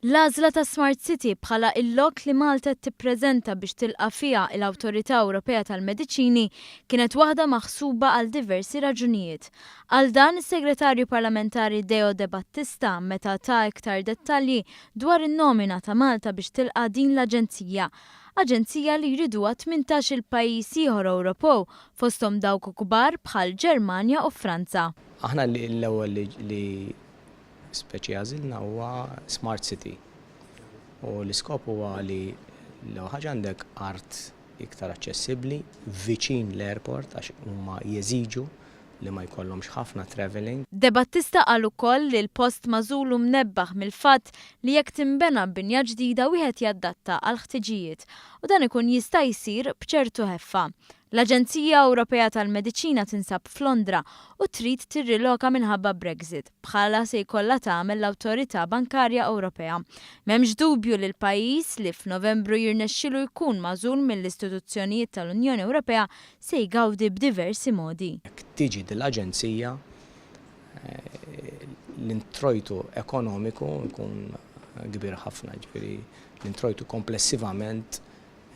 L-għażla ta' Smart City bħala il-lok li Malta qed tippreżenta biex tilqa' fiha l-Awtorità Ewropea tal-Mediċini kienet waħda maħsuba għal diversi raġunijiet. Għal dan is-Segretarju Parlamentari Deo Debattista meta ta iktar dettalji dwar in-nomina ta' Malta biex tilqa' din l-aġenzija. Aġenzija li jriduha 18-il pajjiż ieħor Ewropew fosthom dawk kbar bħal Ġermanja u Franza. Aħna l-ewwel li speċi għażilna huwa Smart City. U l-iskop huwa li l-ewwel ħaġa għandek art iktar aċċessibbli viċin l-airport għax huma jeżiġu li ma jkollhomx ħafna travelling. Debattista qal ukoll li l-post magħżul hu mnebbaħ mill-fatt li jekk tinbena binja ġdida wieħed jadatta għall-ħtiġijiet u dan ikun jista' jsir b'ċertu ħeffa. L-Aġenzija Ewropea tal-Mediċina tinsab f'Londra u trid tirriloka minħabba Brexit, bħala se jkollha tagħmel l-Awtorità Bankarja Ewropea. M'hemmx dubju li l-pajjiż li f'Novembru jirnexxilu jkun magħżul mill-istituzzjonijiet tal-Unjoni Ewropea se jgawdi b'diversi modi. Jekk tiġi dil-aġenzija, l-introjtu ekonomiku jkun kbir ħafna, ġifieri l-introjtu komplessivament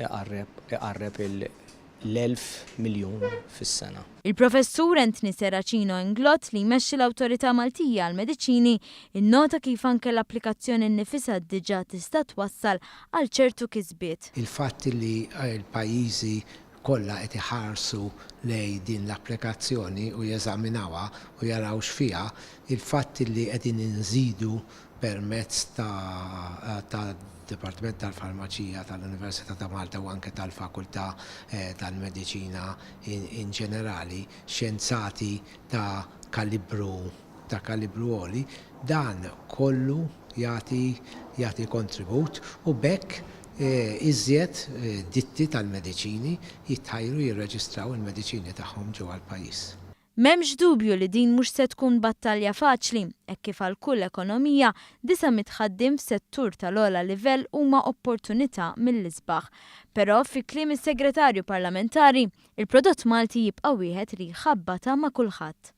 iqarreb il-1,000 miljun fis-sena. Il-professur Anthony Serracino Inglott, li jmexxi l-Awtorità Maltija għal-Mediċini, innota kif anke l-applikazzjoni nnifisha diġà tista' twassal għal ċertu kisbiet. Il-fatt li l-pajjiżi kollha qed iħarsu lejn din l-applikazzjoni u jeżaminawha u jaraw x'fiha, il-fatt li qegħdin inżidu permezz ta' Dipartiment tal-Farmaċija tal-Università ta' Malta u anke tal-Fakultà tal-Mediċina in ġenerali, xjenzati ta' kalibru għoli, dan kollu jagħti kontribut u b'hekk iżjed ditti tal-mediċini jitħajru jirreġistraw il-mediċini tagħhom ġewwa l-pajjiż. M'hemmx dubju li din mhux se tkun battalja faċli, hekk kif għal kull ekonomija 900 ħaddiem f'settur tal-ogħla livell huma opportunità mill-isbaħ. Però fi kliem is-segretarju parlamentari, il-prodott Malti jibqa' wieħed li jħabbata ma' kulħadd.